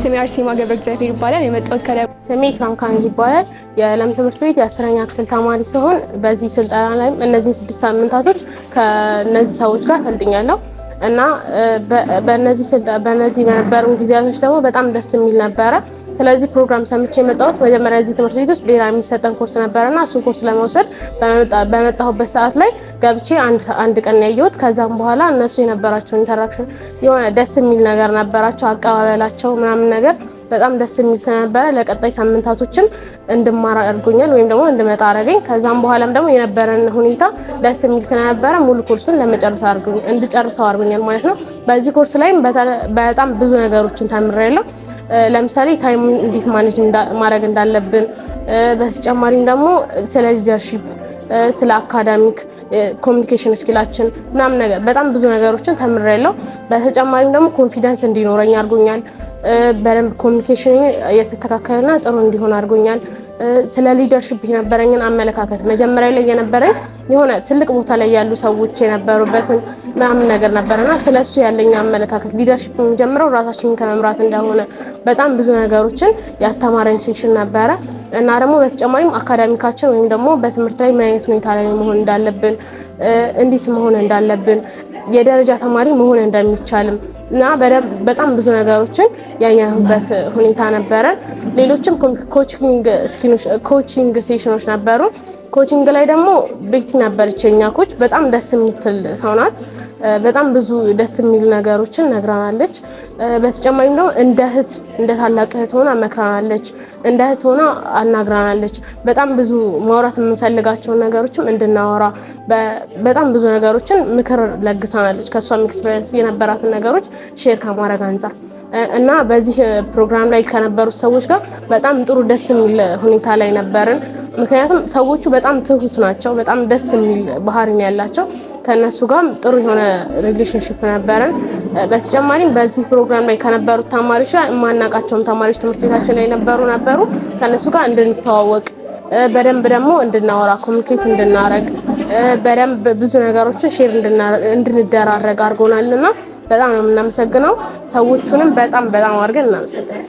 ስሜ አርሴማ ገብረ እግዚአብሔር ይባላል። የመጣሁት ከላይ ስሜ ኢክራም ካሚል ይባላል። የለም ትምህርት ቤት የ10ኛ ክፍል ተማሪ ሲሆን በዚህ ስልጠና ላይም እነዚህን 6 ሳምንታቶች ከእነዚህ ሰዎች ጋር ሰልጥኛለሁ እና በእነዚህ በነበሩ ጊዜያቶች ደግሞ በጣም ደስ የሚል ነበረ። ስለዚህ ፕሮግራም ሰምቼ የመጣሁት መጀመሪያ እዚህ ትምህርት ቤት ውስጥ ሌላ የሚሰጠን ኮርስ ነበረና እሱን ኮርስ ለመውሰድ በመጣሁበት ሰዓት ላይ ገብቼ አንድ ቀን ያየሁት። ከዛም በኋላ እነሱ የነበራቸው interaction የሆነ ደስ የሚል ነገር ነበራቸው። አቀባበላቸው ምናምን ነገር በጣም ደስ የሚል ስለነበረ ለቀጣይ ሳምንታቶችም እንድማር አድርጎኛል ወይም ደግሞ እንድመጣ አደረገኝ። ከዛም በኋላም ደግሞ የነበረን ሁኔታ ደስ የሚል ስለነበረ ሙሉ ኮርሱን ለመጨረስ አድርጎኛል፣ እንድጨርሰው አድርጎኛል ማለት ነው። በዚህ ኮርስ ላይም በጣም ብዙ ነገሮችን ተምሬያለሁ። ለምሳሌ time እንዴት manage ማድረግ እንዳለብን፣ በተጨማሪም ደግሞ ስለ leadership፣ ስለ academic communication skill ኣችን ምናምን ነገር በጣም ብዙ ነገሮችን ተምሬያለሁ። በተጨማሪም ደግሞ confidence እንዲኖረኝ አድርጎኛል። በደንብ communication የተስተካከለና ጥሩ እንዲሆን አድርጎኛል። ስለ leadership የነበረኝን አመለካከት፣ መጀመሪያ ላይ የነበረኝ የሆነ ትልቅ ቦታ ላይ ያሉ ሰዎች የነበሩበትን ምናምን ነገር ነበረና ስለ እሱ ያለኝ አመለካከት፣ leadership የሚጀምረው ራሳችንን ከመምራት እንደሆነ በጣም ብዙ ነገሮችን ያስተማረኝ session ነበረ። እና ደግሞ በተጨማሪም academic ኣችን ወይም ደግሞ በትምህርት ላይ ምን አይነት ሁኔታ ላይ መሆን እንዳለብን፣ እንዴት መሆን እንዳለብን፣ የደረጃ ተማሪ መሆን እንደሚቻልም እና በጣም ብዙ ነገሮችን ያየንበት ሁኔታ ነበረ። ሌሎችም coaching session ኦች ነበሩ። Coaching ላይ ደግሞ ቤቲ ነበረች የኛ coach። በጣም ደስ የምትል ሰው ናት። በጣም ብዙ ደስ የሚሉ ነገሮችን ነግራናለች። በተጨማሪም ደግሞ እንደ እህት፣ እንደ ታላቅ እህት ሆና መክራናለች። እንደ እህት ሆና አናግራናለች። በጣም ብዙ ማውራት የምንፈልጋቸውን ነገሮችም እንድናወራ በጣም ብዙ ነገሮችን ምክር ለግሳናለች። ከእሷም experience የነበራትን ነገሮች share ከማድረግ አንጻር እና በዚህ ፕሮግራም ላይ ከነበሩት ሰዎች ጋር በጣም ጥሩ ደስ የሚል ሁኔታ ላይ ነበርን። ምክንያቱም ሰዎቹ በጣም ትሁት ናቸው። በጣም ደስ የሚል ባህሪ ነው ያላቸው። ከእነሱ ጋርም ጥሩ የሆነ relationship ነበረን። በተጨማሪም በዚህ ፕሮግራም ላይ ከነበሩት ተማሪዎች ጋር፣ የማናውቃቸውም ተማሪዎች ትምህርት ቤታችን ላይ ነበሩ። ከእነሱ ጋር እንድንተዋወቅ፣ በደንብ ደግሞ እንድናወራ፣ communicate እንድናረግ፣ በደንብ ብዙ ነገሮችን share እንድንደራረግ አድርጎናል እና በጣም ነው የምናመሰግነው። ሰዎቹንም በጣም በጣም አድርገን እናመሰግናለን።